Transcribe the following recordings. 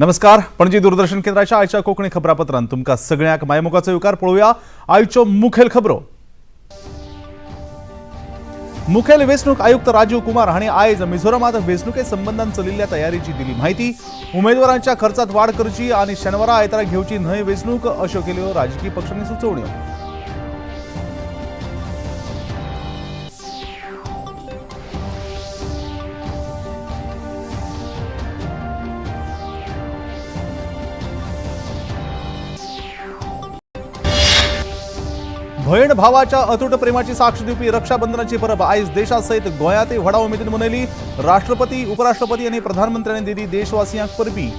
नमस्कार, पणजी दूरदर्शन केंद्राच्या आयच्या कोंकणी खबरापत्रांत तुमकां सगळ्यांक मायमोगाचो येवकार. पळोवया आयच्यो मुखेल खबरो. मुखेल वेंचणूक आयुक्त राजीव कुमार हांणी आयज मिझोरामात वेंचणुके संबंदान चलिल्ल्या तयारीची दिली म्हायती. उमेदवारांच्या खर्चात वाड करची आनी शेनवारा आयतारा घेवची न्हय वेंचणूक, अश्यो केल्यो राजकी पक्षांनी सुचोवण्यो. भयण भावाच्या अतूट प्रेमाची साक्ष दिवपी रक्षाबंधनाची परब आयज देशासयत गोंयांतय व्हडा उमेदीन मनयली. राष्ट्रपती, उपराष्ट्रपती आनी प्रधानमंत्र्यांनी दिली देशवासियांक परबी.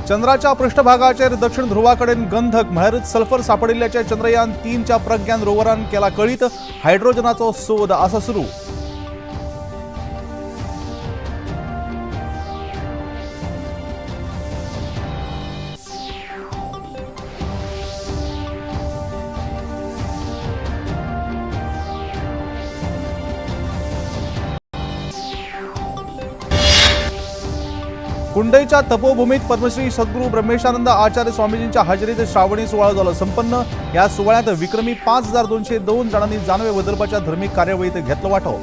चंद्राच्या पृष्ठभागाचेर दक्षिण ध्रुवाकडेन गंधक म्हळ्यारूच सल्फर सांपडिल्ल्याचे चंद्रयान 3च्या प्रज्ञान रोवरान केला कळीत. हायड्रोजनाचो सोद आसा सुरू. कुंडईच्या तपोभूमीत पद्मश्री सद्गुरू ब्रह्मेशानंद आचार्य स्वामीजींच्या हाजेरीत श्रावणी सुवाळो जालो संपन्न. ह्या सुवाळ्यांत विक्रमी 5202 जाणांनी जानवे बदलपाच्या धर्मीक कार्यावळीत घेतलो वांटो.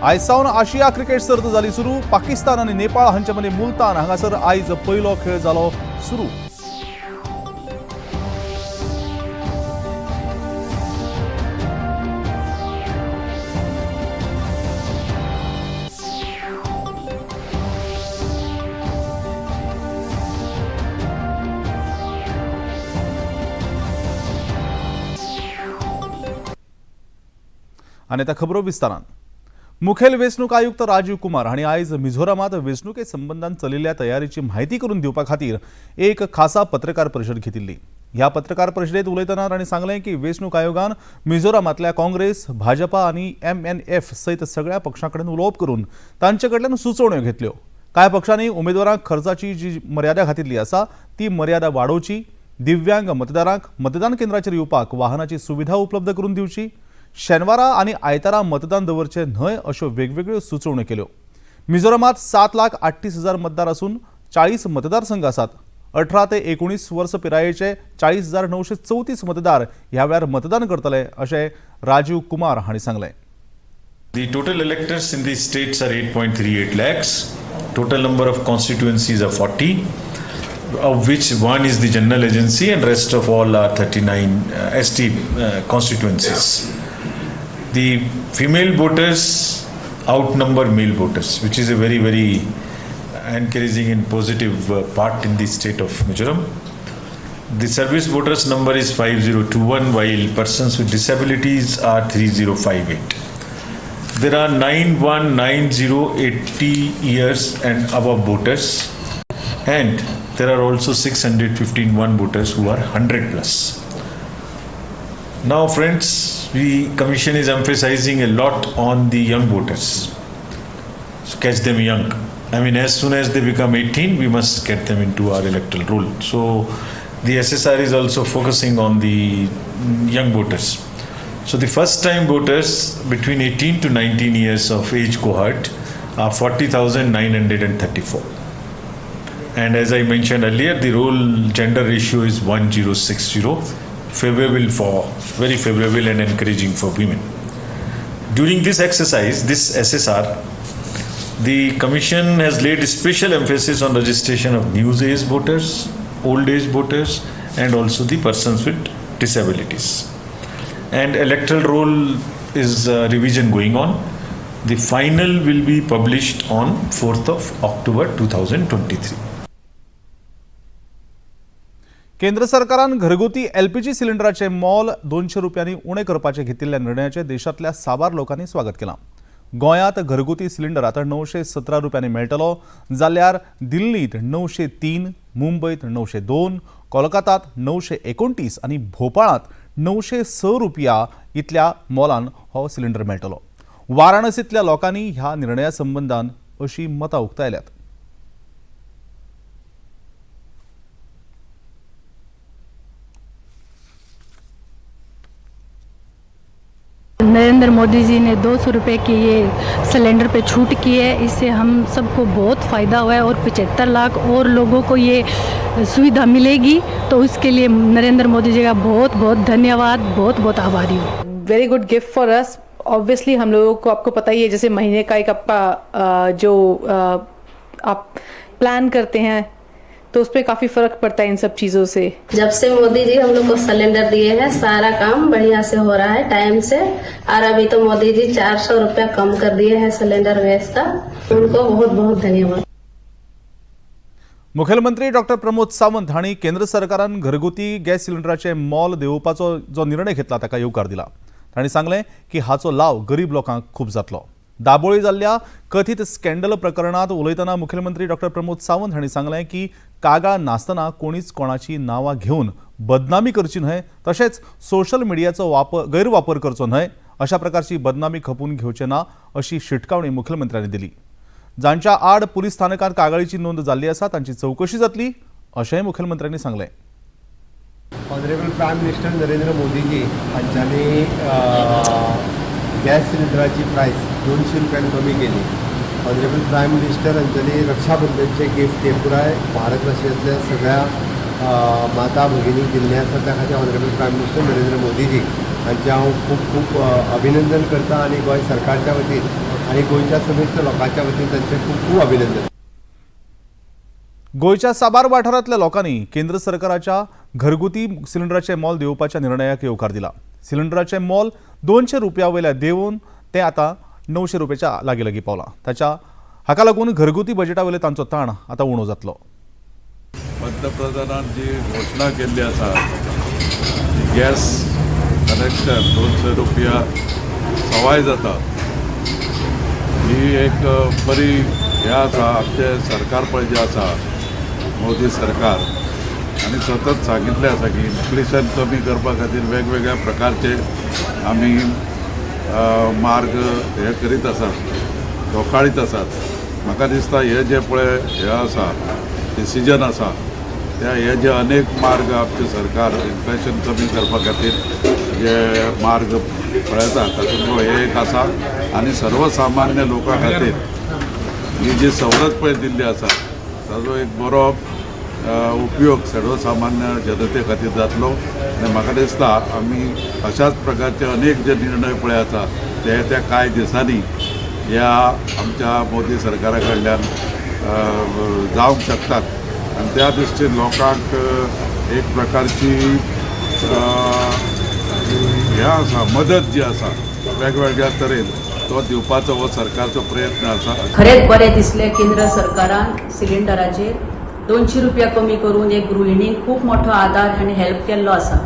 आयज सावन आशिया क्रिकेट सर्त जाली सुरू. पाकिस्तान आनी नेपाळ हांचे मदीं मुलतान हांगासर आयज पयलो खेळ जालो सुरू. आनी आतां खबरो विस्तारान. मुखेल वेंचणूक आयुक्त राजीव कुमार हांणी आयज मिझोरामात वेंचणुके संबंदान चलिल्ल्या तयारीची म्हायती करून दिवपा खातीर एक खासा पत्रकार परिशद घेतिल्ली. ह्या पत्रकार परिशदेत उलयतना तांणी सांगलें की वेंचणूक आयोगान मिझोरामांतल्या काँग्रेस, भाजपा आनी एमएनएफ सयत सगळ्या पक्षां कडेन उलोवप करून तांचे कडल्यान सुचोवण्यो घेतल्यो. कांय पक्षांनी उमेदवारांक खर्चाची जी मर्यादा घातिल्ली आसा ती मर्यादा वाडोवची, दिव्यांग मतदारांक मतदान केंद्राचेर येवपाक वाहनाची सुविधा उपलब्ध करून दिवची, शेनवारा आनी आयतारा मतदान दवरचें न्हय अश्यो वेगवेगळ्यो सुचोवण्यो केल्यो. मिझोरामात 7,38,000 मतदार असून 40 मतदारसंघ आसात. 18 ते 19 वर्स पिरायेचे 40,934 मतदार ह्या वेळार मतदान करतले अशें राजीव कुमार हांणी सांगलें. The total electors in the states are 8.38 lakhs. Total number of constituencies are 40, of which one is the general agency and rest of all are 39 ST constituencies. The female voters outnumber male voters, which is a very, very encouraging and positive part in the state of Mizoram. The service voters number is 5021, while persons with disabilities are 3058. There are 919080 years and above voters, and there are also 615 one voters who are 100 plus. Now, friends, the commission is emphasizing a lot on the young voters. So catch them young. I mean, as soon as they become 18, we must get them into our electoral roll. So the SSR is also focusing on the young voters. So the first time voters between 18 to 19 years of age cohort are 40,934. And as I mentioned earlier, the roll gender ratio is 1060, favorable for, very favorable and encouraging for women. During this exercise, this SSR, the commission has laid special emphasis on registration of new age voters, old age voters, and also the persons with disabilities. And electoral roll is revision going on. The final will be published on 4th of October 2023. केंद्र सरकारान घरगुती LPG सिलिंडराचे मोल 200 रुपयांनी उणें करपाचे घेतिल्ल्या निर्णयाचें देशांतल्या साबार लोकांनी स्वागत केलां. गोंयांत घरगुती सिलिंडर आतां 917 रुपयांनी मेळटलो, जाल्यार दिल्लींत 903, मुंबयत 902, कोलकातात 929 आनी भोपाळांत 906 रुपया इतल्या मोलान हो सिलिंडर मेळटलो. वाराणसींतल्या लोकांनी ह्या निर्णया संबंदान अशी मतां उक्तायल्यात. नरेंद्र मोदी जी ने 200 रुपये की ये सिलेंडर पे छूट की है. इससे हम सबको बहुत फ़ायदा हुआ है और 75 लाख और लोगों को ये सुविधा मिलेगी, तो उसके लिए नरेंद्र मोदी जी का बहुत बहुत धन्यवाद, बहुत बहुत आभारी हूँ. Very good gift for us, obviously. हम लोगों को, आपको पता ही है, जैसे महीने का एक आपका जो आप प्लान करते हैं, तो उस पर काफ़ी फ़र्क पड़ता है इन सब चीज़ों से. जब से मोदी जी हम लोग को सिलेंडर दिए हैं, सारा काम बढ़िया से हो रहा है टाइम से. और अभी तो मोदी जी 400 रुपया कम कर दिए हैं सिलेंडर गैस का. उनको बहुत बहुत धन्यवाद. मुखेलमंत्री डॉक्टर प्रमोद सावंत हांणी केंद्र सरकारान घरगुती गॅस सिलिंडराचें मोल देंवोवपाचो जो निर्णय घेतला ताका येवकार दिला. तांणी सांगलें की हाचो लाव गरीब लोकांक खूब जातलो. दाबोळी जाल्ल्या कथीत स्कँडल प्रकरणांत उलयतना मुखेलमंत्री डॉक्टर प्रमोद सावंत हांणी सांगलें की कागाळ नासतना कोणीच कोणाची नांवां घेवन बदनामी करची न्हय, तशेंच सोशल मिडियाचो वापर गैरवापर करचो न्हय. अशा प्रकारची बदनामी खपून घेवचे ना अशी शिटकावणी मुखेलमंत्र्यांनी दिली. जांच्या आड पुलीस स्थानकात कागाळीची नोंद जाल्ली आसा तांची चवकशी जातली अशेंय मुखेलमंत्र्यांनी सांगलें. ऑनरेबल प्रायम मिनिस्टर नरेंद्र मोदीजी हांच्यांनी गॅस सिलिंडराची प्रायस 200 रुपयान कमी केली. ऑनरेबल प्रायम मिनिस्टर हांच्यांनी रक्षाबंधनचे गिफ्ट हे पुराय भारत भाशेंतल्या सगळ्या माता भगिनीक दिल्लें आसा. त्या खातीर ऑनरेबल प्रायम मिनिस्टर नरेंद्र मोदीजी हांचें हांव खूब खूब अभिनंदन करता आनी गोंय सरकारच्या वतीन आनी गोंयच्या समेस्त लोकांच्या वतीन तांचें खूब खूब अभिनंदन. गोंयच्या साबार वाठारांतल्या लोकांनी केंद्र सरकाराच्या घरगुती सिलिंडराचें मोल देंवोवपाच्या निर्णयाक येवकार दिला. सिलिंडराचें मोल 200 रुपया वयल्या देंवून तें आतां 900 रुपयाच्या लागीं लागीं पावलां. ताच्या हाका लागून घरगुती बजेटा वयलो तांचो ताण आतां उणो जातलो. पंतप्रधानान जी घोशणा केल्ली आसा, गॅस कनेक्शन 200 रुपया सवाय जाता. ही एक बरी हें आसा आमचें सरकार पळय जें आसा मोदी सरकार आनी सतत सांगितलें आसा की इन्फ्लेशन कमी करपा खातीर वेगवेगळ्या प्रकारचे आमी मार्ग हे करीत आसात, धोकाळीत आसात. म्हाका दिसता हे जे पळय हे आसा डिसिजन आसा त्या हे जे अनेक मार्ग आमचें सरकार इन्फ्लेशन कमी करपा खातीर जे मार्ग पळयता तातूंतलो हे एक आसा आनी सर्वसामान्य लोकां खातीर ही जी सवलत पळय दिल्ली आसा ताजो एक बरो उपयोग सर्वसामान्य जनते खातीर जातलो. आनी म्हाका दिसता आमी अशाच प्रकारचे अनेक जे निर्णय पळय आसा ते त्या कांय दिसांनी ह्या आमच्या मोदी सरकारा कडल्यान जावंक शकतात. आनी त्या दृश्टीन लोकांक एक प्रकारची हें आसा मदत जी आसा वेगवेगळ्या तरेन तो दिवपाचो हो सरकारचो प्रयत्न आसा. खरेंच बरें दिसलें, केंद्र सरकारान सिलिंडराचेर 200 रुपया कमी करून एक गृहिणींक खूब मोठो आदार आनी हेल्प केल्लो आसा.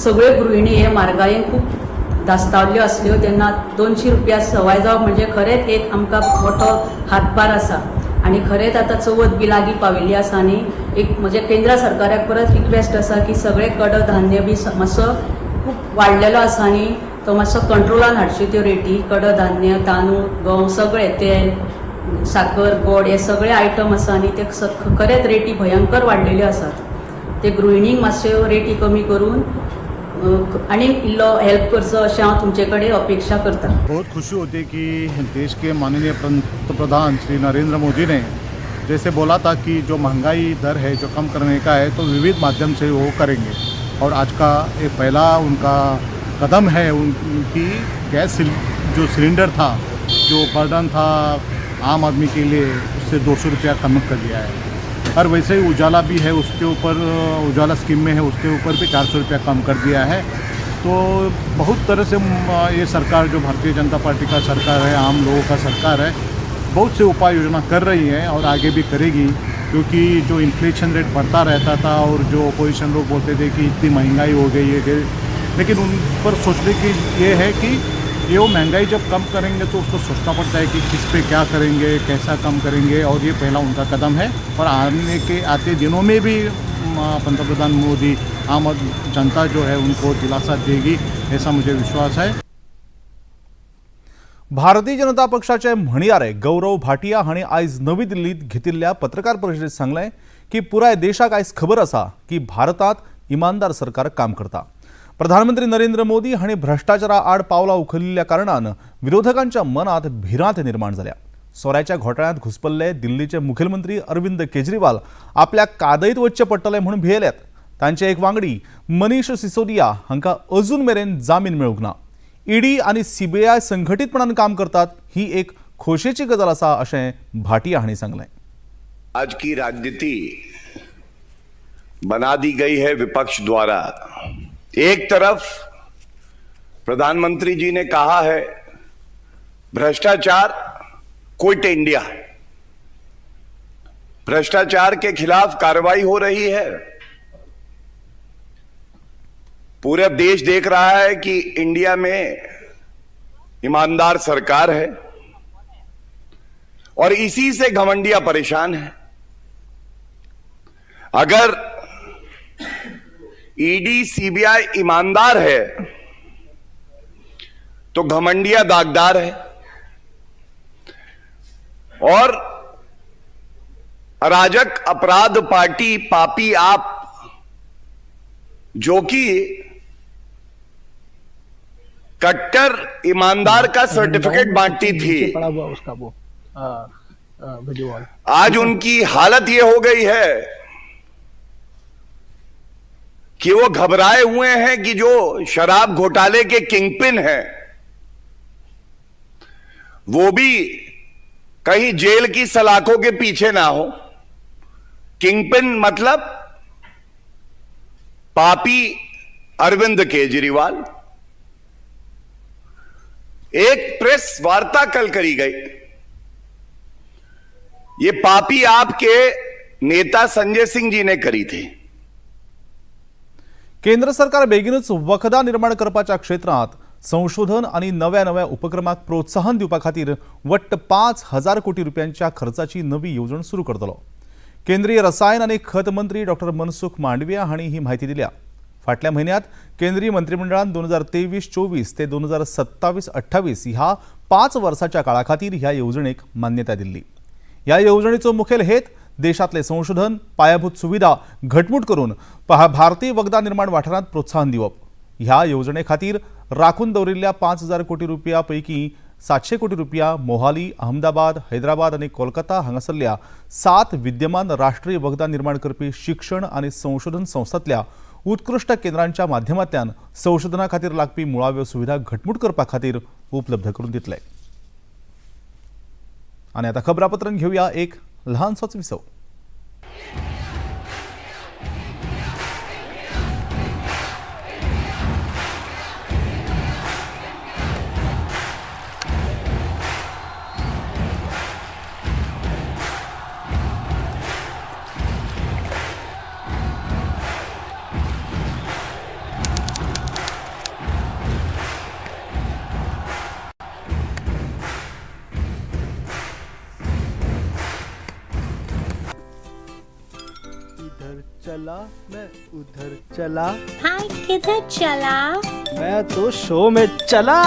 सगळ्यो गृहिणी हे म्हारगायेन खूब धास्तावल्ल्यो आसल्यो तेन्ना 200 रुपया सवाय जावप म्हणजे खरेंच एक आमकां मोठो हातभार आसा. आनी खरेंच आतां चवथ बी लागीं पाविल्ली आसा आनी एक म्हजें केंद्र सरकाराक परत रिक्वेस्ट आसा की सगळे कडधान्य बी मातसो खूब वाडलेलो आसा आनी तो मातसो कंट्रोलान हाडच्यो त्यो रेटी. कडधान्य, तांदूळ, गंव, सगळे तेल, साकर, गोड हे सगळे आयटम आसा आनी ते खरेंच रेटी भयंकर वाडलेल्यो आसात. ते गृहिणींक मातश्यो रेटी कमी करून आनी इल्लो हेल्प करचो अशें हांव तुमचे कडेन अपेक्षा करता. बहुत खुशी होती है कि देश के माननीय पंतप्रधान श्री नरेंद्र मोदी ने जैसे बोला था कि जो महंगाई दर है, जो कम करने का है, तो विविध माध्यम से वो करेंगे और आज का एक पहला उनका कदम है उनकी गैस जो सिलेंडर था, जो बर्डन था आम आदमी के लिए, उससे 200 रुपया कम कर दिया है. और वैसे ही उजाला भी है, उसके ऊपर उजाला स्कीम में है, उसके ऊपर भी 400 रुपया कम कर दिया है. तो बहुत तरह से ये सरकार, जो भारतीय जनता पार्टी का सरकार है, आम लोगों का सरकार है, बहुत से उपाय योजना कर रही है और आगे भी करेगी, क्योंकि जो इन्फ्लेशन रेट बढ़ता रहता था और जो अपोजिशन लोग बोलते थे कि इतनी महंगाई हो गई है कि, लेकिन उन पर सोचने की ये है कि ये वो महंगाई जब कम करेंगे तो उसको सोचना पड़ता है कि किस पे क्या करेंगे, कैसा कम करेंगे और ये पहला उनका कदम है. और आने के आते दिनों में भी पंतप्रधान मोदी आम जनता जो है उनको दिलासा देगी, ऐसा मुझे विश्वास है. भारतीय जनता पक्षाचे म्हणयारे गौरव भाटिया हांणी आयज नवी दिल्लीत घेतिल्ल्या पत्रकार परिशदेत सांगलें की पुराय देशाक आयज खबर आसा की भारतांत इमानदार सरकार काम करता. प्रधानमंत्री नरेंद्र मोदी हांणी भ्रश्टाचारा आड पावलां उखलिल्ल्या कारणान विरोधकांच्या मनात भिरांत निर्माण जाल्या. सोऱ्याच्या घोटाळ्यांत घुसपल्ले दिल्लीचे मुखेलमंत्री अरविंद केजरीवाल आपल्याक कादयत वच्चें पडटलें म्हूण भियेल्यात. तांचे एक वांगडी मनीष सिसोदिया हांकां अजून मेरेन जामीन मेळूंक ना. ईडी आनी सीबीआय संघटीतपणान काम करतात ही एक खोशेची गजाल आसा अशें भाटिया हांणी सांगलें. आज की राजनीति बना दी गई है विपक्ष द्वारा. एक तरफ प्रधानमंत्री जी ने कहा है, भ्रष्टाचार क्विट इंडिया, भ्रष्टाचार के खिलाफ कार्रवाई हो रही है. पूरा देश देख रहा है कि इंडिया में ईमानदार सरकार है और इसी से घमंडिया परेशान है. अगर ईडी सीबीआई ईमानदार है तो घमंडिया दागदार है और अराजक अपराध पार्टी पापी आप, जो कि कट्टर ईमानदार का सर्टिफिकेट बांटती थी, पड़ा हुआ उसका वो वीडियो कॉल. आज उनकी हालत ये हो गई है कि वो घबराए हुए हैं कि जो शराब घोटाले के किंगपिन हैं वो भी कहीं जेल की सलाखों के पीछे ना हो. किंगपिन मतलब पापी अरविंद केजरीवाल. एक प्रेस वार्ता कल करी गई, ये पापी आपके नेता संजय सिंह जी ने करी थी. केंद्र सरकार बेगीनच वखदां निर्माण करपाच्या क्षेत्रांत संशोधन आनी नव्या नव्या उपक्रमाक प्रोत्साहन दिवपा खातीर वट्ट 5,000 कोटी रुपयांच्या खर्चाची नवी येवजण सुरू करतलो. केंद्रीय रसायन आनी खत मंत्री डॉक्टर मनसुख मांडविया हांणी ही म्हायती दिल्या. फाटल्या म्हयन्यांत केंद्रीय मंत्रिमंडळान 2023-24 ते 2027-28 ह्या 5 वर्साच्या काळा खातीर ह्या येवजणेक मान्यताय दिल्ली. ह्या येवजणेचो मुखेल हेत देशांतले संशोधन, पायाभूत सुविधा घटमूट करून भारतीय वखदां निर्माण वाठारांत प्रोत्साहन दिवप. ह्या येवजणे खातीर राखून दवरिल्ल्या 5,000 कोटी रुपया पैकी 700 कोटी रुपया मोहाली, अहमदाबाद, हैदराबाद आनी कोलकाता हांगासरल्या 7 विद्यमान राष्ट्रीय वखदां निर्माण करपी शिक्षण आनी संशोधन संस्थांतल्या उत्कृश्ट केंद्रांच्या माध्यमांतल्यान संशोधना खातीर लागपी मुळाव्यो सुविधा घटमूट करपा खातीर उपलब्ध करून दितले. आनी आतां खबरापत्रान घेवया एक ल्हानसोच विसव. इधर चला मैं उधर चला. हाँ, किधर चला? मैं तो शो में चला.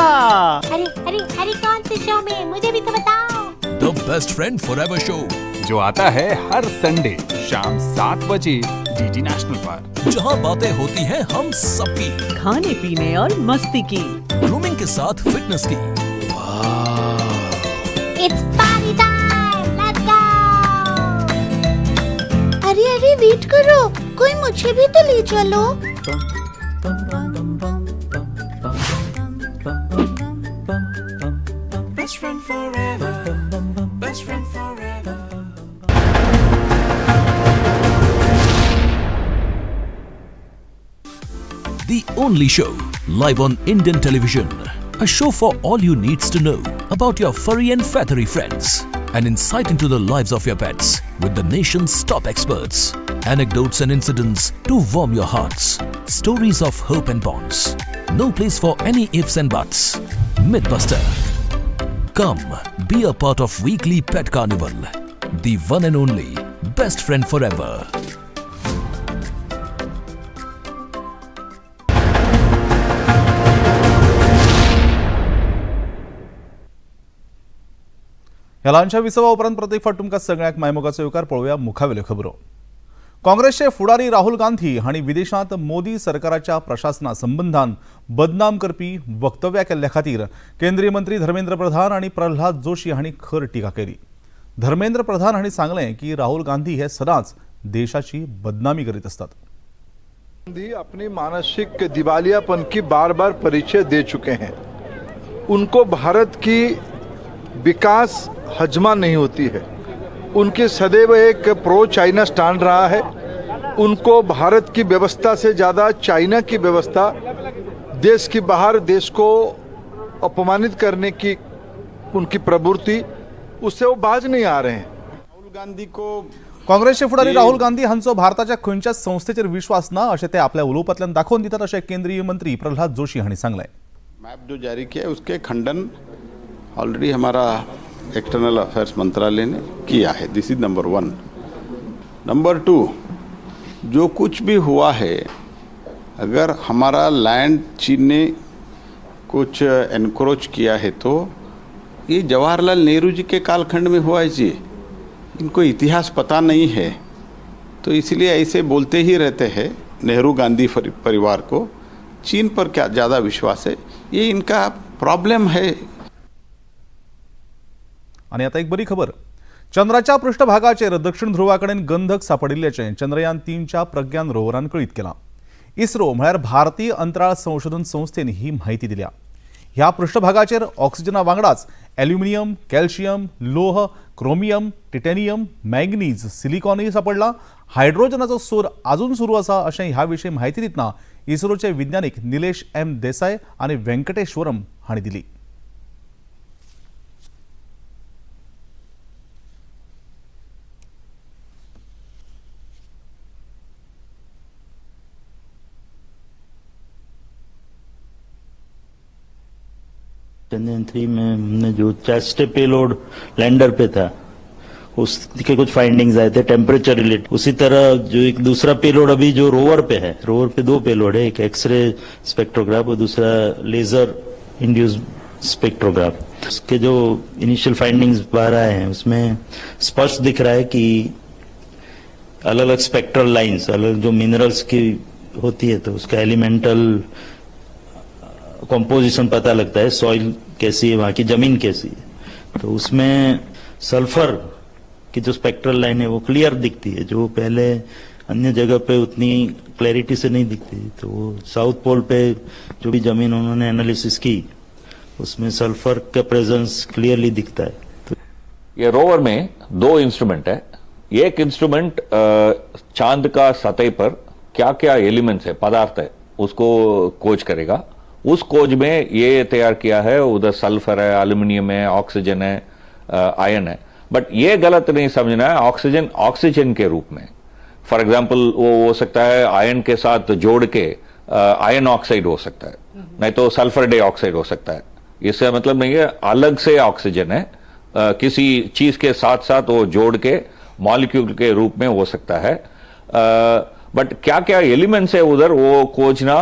अरे अरे अरे, कौन से शो में? मुझे भी तो बताओ. The best friend forever show, जो आता है हर संडे शाम 7 बजे डीडी नेशनल पर, जहां बातें होती हैं हम सबकी, खाने पीने और मस्ती की, ग्रूमिंग के साथ फिटनेस की. It's party time, let's go. अरे अरे, वेट करो, कोई मुझे भी तो ले चलो. Best friend forever, best friend forever. The only show live on Indian television. A show for all you needs to know about your furry and feathery friends. An insight into the lives of your pets with the nation's top experts. Anecdotes and incidents to warm your hearts. Stories of hope and bonds. No place for any ifs and buts. Mythbuster. Come, be a part of weekly pet carnival. The one and only best friend forever. ह्या ल्हानशा विसवा उपरांत प्रत्येक फावट तुमकां सगळ्यांक मायमोगाचो येवकार. पळोवया मुखावेल्यो खबरो. काँग्रेसचे फुडारी राहुल गांधी हांणी विदेशांत मोदी सरकाराच्या प्रशासना संबंदान बदनाम करपी वक्तव्या केल्ल्या खातीर केंद्रीय मंत्री धर्मेंद्र प्रधान आनी प्रल्हाद जोशी हांणी खर टिका केली. धर्मेंद्र प्रधान हांणी सांगलें की राहुल गांधी हे सदांच देशाची बदनामी करीत आसतात. गांधी अपनी मानसिक दिवालियापन की बार बार परिचय दे चुके हैं. उनको भारत की विकास हजमा नहीं होती है. उनके सदैव एक प्रो चाइना स्टैंड रहा है. उनको भारत की व्यवस्था से ज़्यादा चाइना की व्यवस्था, देश की बाहर देश को अपमानित करने की उनकी प्रवृत्ति, उससे वो बाज नहीं आ रहे हैं. राहुल गांधी को काँग्रेसचे फुडारी राहुल गांधी हांचो भारताच्या खंयच्याच संस्थेचेर विश्वास ना अशें ते आपल्या उलोवपांतल्यान दाखोवन दितात अशें केंद्रीय मंत्री प्रल्हाद जोशी हांणी सांगलें. मैप जो जारी किया है उसके खंडन ऑलरेडी हमारा एक्सटर्नल अफेयर्स मंत्रालय ने किया है. This is number one. Number two, जो कुछ भी हुआ है, अगर हमारा लैंड चीन ने कुछ एनक्रोच किया है तो ये जवाहरलाल नेहरू जी के कालखंड में हुआ है जी. इनको इतिहास पता नहीं है तो इसलिए ऐसे बोलते ही रहते हैं. नेहरू गांधी परिवार को चीन पर क्या ज़्यादा विश्वास है, ये इनका प्रॉब्लम है. आनी आतां एक बरी खबर. चंद्राच्या पृष्ठभागाचेर दक्षिण ध्रुवा कडेन गंधक सांपडिल्ल्याचें चंद्रयान 3च्या प्रज्ञान रोवरान कळीत केलां. इस्रो म्हळ्यार भारतीय अंतराळ संशोधन संस्थेन ही म्हायती दिल्या. ह्या पृष्ठभागाचेर ऑक्सिजना वांगडाच ॲल्युमिनियम, कॅल्शियम, लोह, क्रोमियम, टिटेनियम, मॅंगनीज, सिलिकॉनूय सांपडला. हायड्रोजनाचो सोद आजून सुरू आसा अशें ह्या विशीं म्हायती दितना इस्रोचे विज्ञानीक निलेश एम देसाय आनी व्यंकटेश्वरम हांणी दिली. चंद्रयान 3 में हमने जो चैस्टे पेलोड लैंडर पे था उसके कुछ फाइंडिंग्स आए थे टेम्परेचर रिलेटेड। उसी तरह जो एक दूसरा पेलोड अभी जो रोवर पे है, रोवर पे 2 पेलोड है, एक एक्सरे स्पेक्ट्रोग्राफ और दूसरा लेजर इंड्यूस्ड स्पेक्ट्रोग्राफ। उसके जो इनिशियल फाइंडिंग्स बाहर आए हैं उसमें स्पष्ट दिख रहा है कि अलग अलग स्पेक्ट्रल लाइंस, अलग जो मिनरल्स की होती है तो उसका एलिमेंटल कंपोजिशन पता लगता है, सॉइल कैसी है, वहां की जमीन कैसी है। तो उसमें सल्फर की जो स्पेक्ट्रल लाइन है वो क्लियर दिखती है, जो पहले अन्य जगह पे उतनी क्लैरिटी से नहीं दिखती। तो वो साउथ पोल पे जो भी जमीन उन्होंने एनालिसिस की उसमें सल्फर का प्रेजेंस क्लियरली दिखता है। तो ये रोवर में 2 इंस्ट्रूमेंट है। एक इंस्ट्रूमेंट चांद का सतह पर क्या क्या एलिमेंट्स है, पदार्थ है, उसको खोज करेगा। उस खोज में ये तैयार किया है, उधर सल्फर है, एल्यूमिनियम है, ऑक्सीजन है, आयरन है। बट ये गलत नहीं समझना है, ऑक्सीजन ऑक्सीजन के रूप में, फॉर एग्जाम्पल वो हो सकता है आयरन के साथ जोड़ के आयरन ऑक्साइड हो सकता है, नहीं तो सल्फर डाइऑक्साइड हो सकता है। इसका मतलब नहीं है अलग से ऑक्सीजन है, किसी चीज के साथ साथ वो जोड़ के मॉलिक्यूल के रूप में हो सकता है। बट क्या क्या एलिमेंट्स है उधर वो खोजना,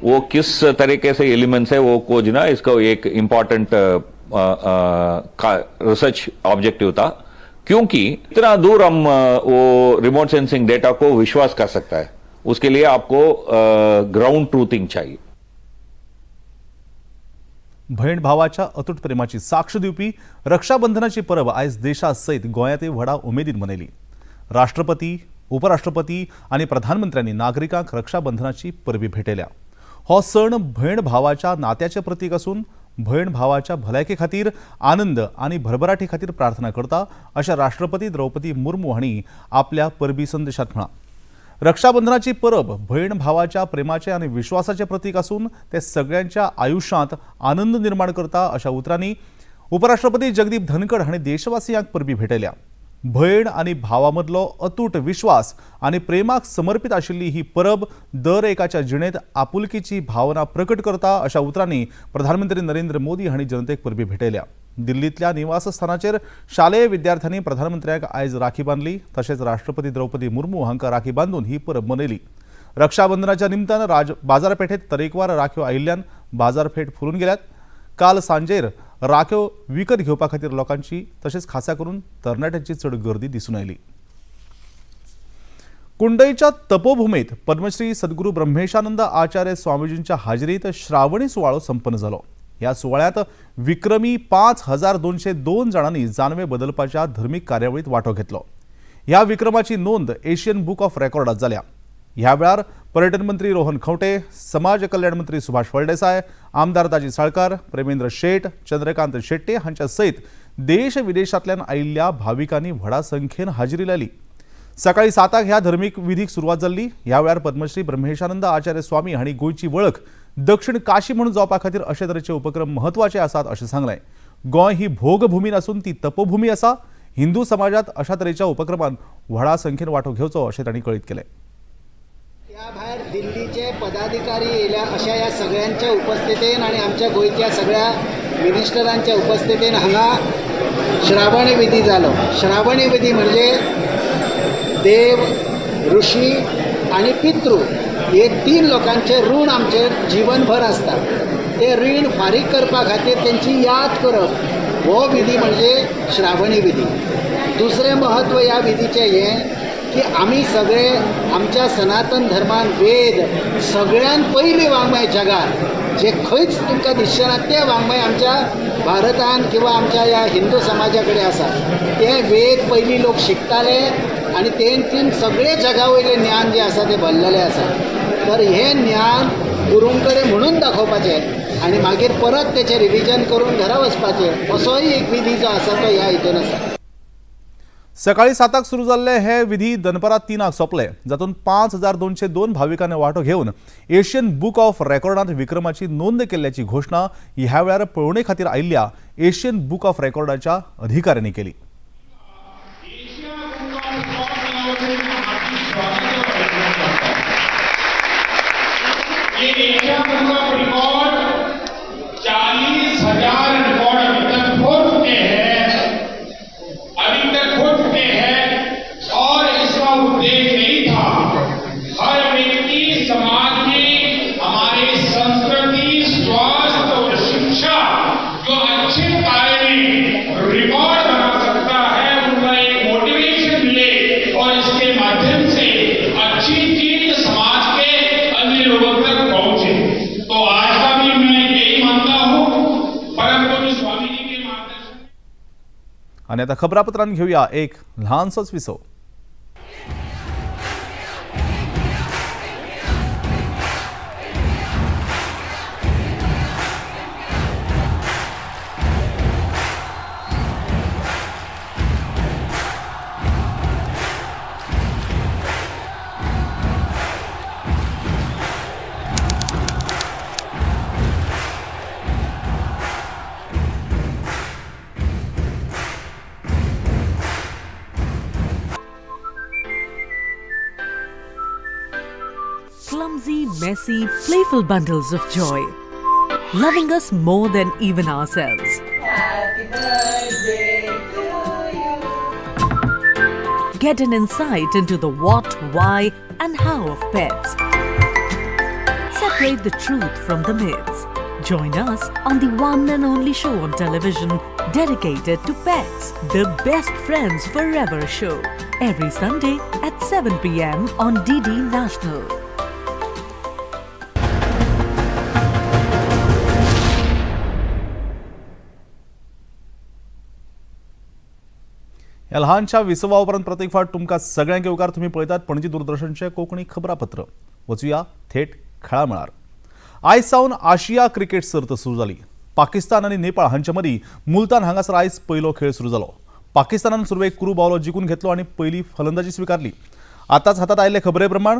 वो किस तरीके से एलिमेंट्स है वो खोजना, इसका एक इंपॉर्टेंट रिसर्च ऑब्जेक्टिव था। क्योंकि इतना दूर हम वो रिमोट सेंसिंग डेटा को विश्वास कर सकता है, उसके लिए आपको ग्राउंड ट्रूथिंग चाहिए। भयण भावाच्या अतूट प्रेमाची साक्ष दिवपी रक्षाबंधनाची परब आयज देशा सयत गोंयांतय व्हडा उमेदीन मनयली। राष्ट्रपती, उपराष्ट्रपती आनी प्रधानमंत्र्यांनी नागरिकांक रक्षाबंधनाची परबी भेटयल्या। हो सण भयण भावाच्या नात्याचें प्रतीक आसून भयण भावाच्या भलायके खातीर आनंद आनी भरभराटी खातीर प्रार्थना करता अशें राष्ट्रपती द्रौपदी मुर्मू हांणी आपल्या परबी संदेशात म्हळां। रक्षाबंधनाची परब भयण भावाच्या प्रेमाचें आनी विश्वासाचें प्रतीक आसून ते सगळ्यांच्या आयुष्यांत आनंद निर्माण करता अशा उतरांनी उपराष्ट्रपती जगदीप धनखड हांणी देशवासियांक परबी भेटयल्या। भयण आनी भावा मदलो अतूट विश्वास आनी प्रेमाक समर्पित आशिल्ली ही परब दर एकाच्या जिणेंत आपुलकीची भावना प्रकट करता अशा उतरांनी प्रधानमंत्री नरेंद्र मोदी हांणी जनतेक परबी भेटयल्या। दिल्लींतल्या निवासस्थानाचेर शालेय विद्यार्थ्यांनी प्रधानमंत्र्यांक आयज राखी बांदली। तशेंच राष्ट्रपती द्रौपदी मुर्मू हांकां राखी बांदून ही परब मनयली। रक्षाबंधनाच्या निमतान बाजारपेठेत तरेकवार राख्यो आयिल्ल्यान बाजारपेठ फुलून गेल्यात। काल सांजेर राख्यो विकत घेवपा खातीर लोकांची तशेंच खासा करून तरणाट्यांची चड गर्दी दिसून आयली। कुंडईच्या तपोभूमीत पद्मश्री सद्गुरू ब्रह्मेशानंद आचार्य स्वामीजींच्या हाजेरीत श्रावणी सुवाळो संपन्न जालो। ह्या सुवाळ्यांत विक्रमी 5202 जाणांनी जानवे बदलपाच्या धर्मीक कार्यावळीत वांटो घेतलो। ह्या विक्रमाची नोंद एशियन बुक ऑफ रेकॉर्डात जाल्या। ह्या वेळार पर्यटन मंत्री रोहन खंवटे, समाज कल्याण मंत्री सुभाष फळदेसाय, आमदार दाजी साळकार, प्रेमेंद्र शेट, चंद्रकांत शेट्टे हांच्या सयत देश विदेशांतल्यान आयिल्ल्या भाविकांनी व्हडा संख्येन हाजेरी लायली। सकाळी 7 ह्या धर्मीक विधीक सुरवात जाल्ली। ह्या वेळार पद्मश्री ब्रह्मेशानंद आचार्य स्वामी हांणी गोंयची वळख दक्षिण काशी म्हणून जावपा खातीर अशे तरेचे उपक्रम म्हत्वाचे आसात अशें सांगलें। गोंय ही भोगभूमी नासून ती तपोभूमी आसा। हिंदू समाजात अशा तरेच्या उपक्रमांत व्हडा संख्येन वांटो घेवचो अशें तांणी कळीत केलें। त्या भायर दिल्लीचे पदाधिकारी येयल्या अशा ह्या सगळ्यांच्या उपस्थितीन आनी आमच्या गोंयच्या सगळ्या मिनिस्टरांच्या उपस्थितीन हांगा श्रावणी विधी जालो। श्रावणी विधी म्हणजे देव, ऋषी आनी पितृ हे 3 लोकांचे ऋण आमचेर जीवनभर आसता। ते ऋण फारीक करपा खातीर तेंची याद करप हो विधी म्हणजे श्रावणी विधी। दुसरें म्हत्व ह्या विधीचें हें की आमी सगळे आमच्या सनातन धर्मान वेद सगळ्यान पयलीं वाङ्मय जगात जे खंयच तुमकां दिसचें ना तें वाङ्मय आमच्या भारतान किंवा आमच्या ह्या हिंदू समाजा कडेन आसा। ते वेद पयलीं लोक शिकताले आनी तेंतून सगळे जगा वयलें ज्ञान जें आसा तें भरलेलें आसा। तर हें ज्ञान गुरूं कडेन म्हणून दाखोवपाचें आनी मागीर परत तेचें रिविजन करून घरा वचपाचें, असोय एक विधी जो आसा तो ह्या हितून आसा। सकाळी 7 सुरू जाल्ले हे विधी दनपारां 3 सोंपले, जातूंत 5202 भाविकांनी वांटो घेवन एशियन बुक ऑफ रेकॉर्डांत विक्रमाची नोंद केल्ल्याची घोशणा ह्या वेळार पळोवणे खातीर आयिल्ल्या एशियन बुक ऑफ रेकॉर्डाच्या अधिकाऱ्यांनी केली। ये एशिया बुक ऑफ रिकॉर्ड 40,000 आनी आतां खबरापत्रान घेवया एक ल्हानसोच विसव. Clumsy, messy, playful bundles of joy, loving us more than even ourselves. Happy birthday to you. Get an insight into the what, why, and how of pets. Separate the truth from the myths. Join us on the one and only show on television dedicated to pets, the Best Friends Forever show, every Sunday at 7 p.m. on DD National. ह्या ल्हानशा विसवा उपरांत प्रत्येक फावट तुमकां सगळ्यांक येवकार. तुमी पळयतात पणजी दूरदर्शनचें कोंकणी खबरापत्र. वचुया थेट खेळा मळार. आयज सावन आशिया क्रिकेट सर्त सुरू जाली. पाकिस्तान आनी नेपाळ हांचे मदीं मुलतान हांगासर आयज पयलो खेळ सुरू जालो. पाकिस्तानान सुरवेक कुरू बावलो जिखून घेतलो आनी पयली फलंदाजी स्विकारली. आतांच हातांत आयिल्ले खबरे प्रमाण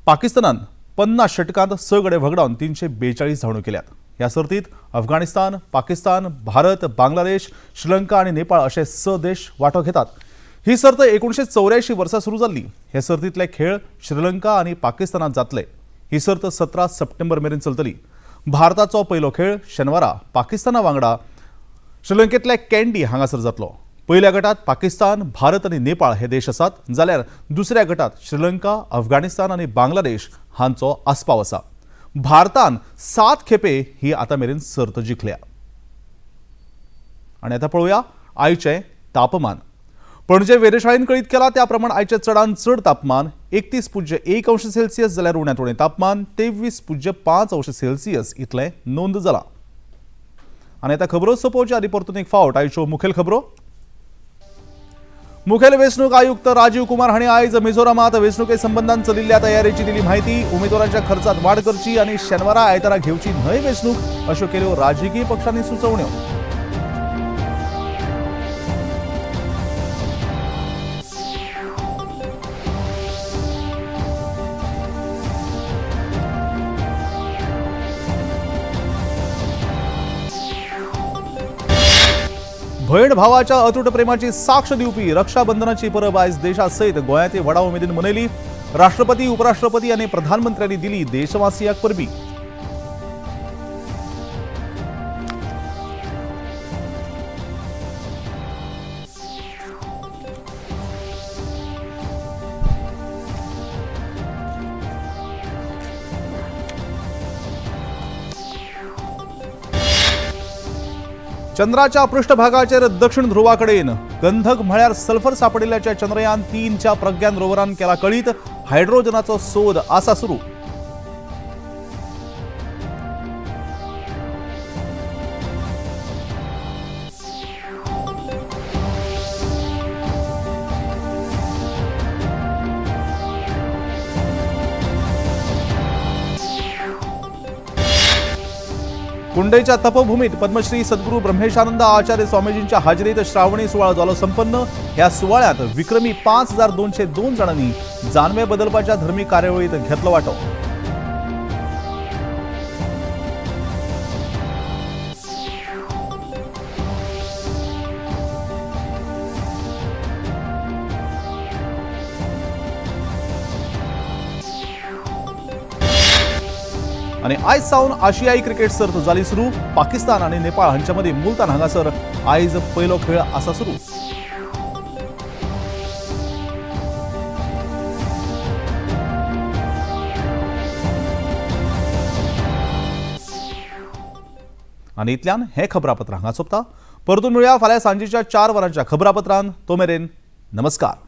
पाकिस्तानान 50 षटकांत 6 गडे व्हगडावन 342 धांवड्यो केल्यात. ह्या सर्तीत अफगाणिस्तान, पाकिस्तान, भारत, बांगलादेश, श्रीलंका आनी नेपाळ अशे 6 देश वांटो घेतात. ही सर्त 1984 वर्सा सुरू जाल्ली. हे सर्तींतले खेळ श्रीलंका आनी पाकिस्तानात जातले. ही सर्त 17 सप्टेंबर मेरेन चलतली. भारताचो पयलो खेळ शेनवारा पाकिस्ताना वांगडा श्रीलंकेतल्या कॅन्डी हांगासर जातलो. पयल्या गटात पाकिस्तान, भारत आनी नेपाळ हे देश आसात, जाल्यार दुसऱ्या गटात श्रीलंका, अफगाणिस्तान आनी बांगलादेश हांचो आस्पाव आसा. भारतान 7 खेपे ही आतां मेरेन सर्त जिखल्या. आनी आतां पळोवया आयचें तापमान. पणजे वेधशाळेन कळीत केला त्या प्रमाण आयचें चडान चड तापमान 31.1 अंश सेल्सियस जाल्यार उण्यांत उणें तापमान 23.5 अंश सेल्सियस इतलें नोंद जालां. आनी आतां खबरो सोंपोवचे आदी परतून एक फावट आयच्यो मुखेल खबरो. मुखेल वेंचणूक आयुक्त राजीव कुमार हांणी आयज मिझोरामात वेंचणुके संबंदान चलिल्ल्या तयारेची दिली म्हायती. उमेदवारांच्या खर्चात वाड करची आनी शेनवारा आयतारा घेवची न्हय वेंचणूक अश्यो केल्यो राजकीय पक्षांनी सुचोवण्यो. भयण भावाच्या अतूट प्रेमाची साक्ष दिवपी रक्षाबंधनाची परब आयज देशासयत गोंयांतय व्हडा उमेदीन मनयली. राष्ट्रपती, उपराष्ट्रपती आनी प्रधानमंत्र्यांनी दिली देशवासियांक परबी. चंद्राच्या पृष्ठभागाचेर दक्षिण ध्रुवा कडेन गंधक म्हळ्यार सल्फर सापडिल्ल्याच्या चंद्रयान 3च्या प्रज्ञान रोवरान केला कळीत. हायड्रोजनाचो सोद आसा सुरू. कुंडईच्या तपभूमीत पद्मश्री सद्गुरू ब्रह्मेशानंद आचार्य स्वामीजींच्या हाजेरीत श्रावणी सुवाळो जालो संपन्न. ह्या सुवाळ्यात विक्रमी 5202 जाणांनी जानवे बदलपाच्या धर्मीक कार्यावळीत घेतलो वांटो. आनी आयज सावन आशियाई क्रिकेट सर्त जाली सुरू. पाकिस्तान आनी नेपाळ हांचे मदीं मुलतान हांगासर आयज पयलो खेळ आसा सुरू. आनी इतल्यान हें खबरापत्र हांगा सोंपता. परतून मेळया फाल्यां सांजेच्या 4 वरांच्या खबरापत्रान. तो मेरेन नमस्कार.